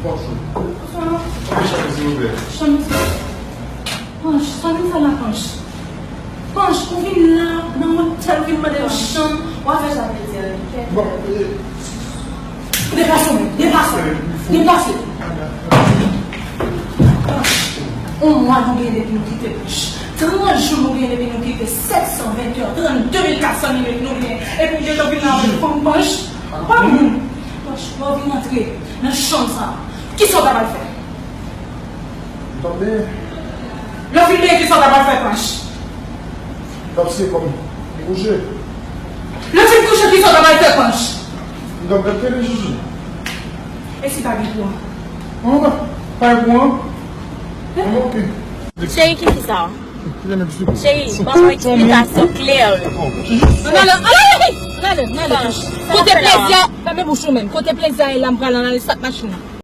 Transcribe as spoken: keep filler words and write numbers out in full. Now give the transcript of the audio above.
Panch, sa vin fè la, Panch? Panch, ou vin la nan otèl, ou vin mande yon chanm, w ap fè sa vle di. Bon, e, deplase w menm, deplase w, deplase w. Panch, yon mwa nou gen depi nou kite Panch. Trant jou nou gen depi nou kite, sèt san ven è, trannde mil kat san minit nou gen. Epi w gentan vin la avèk fanm Panch. Pa moun. Panch, lè w vin antre nan chanm sa, kisa w ta pral fè? M t ap benyen. Lè w fin benyen, kisa w ta pral fè, Panch? M t ap siye kò m. M kouche. Lè w fin kouche, kisa w ta pral fè, Panch? M t ap gad tele, Jiji. E si pa gen kouran? Non, pa, pa gen kouran. Bon, oke. Cheri, ki fi sa? Cheri, ban mwen eksplikasyon klè. Nan, nan, nan, nan, nan, nan, nan. Kote plezi a, fèmen bouch ou menm. Kote plezi a ye la, m pral anale sat machin nan.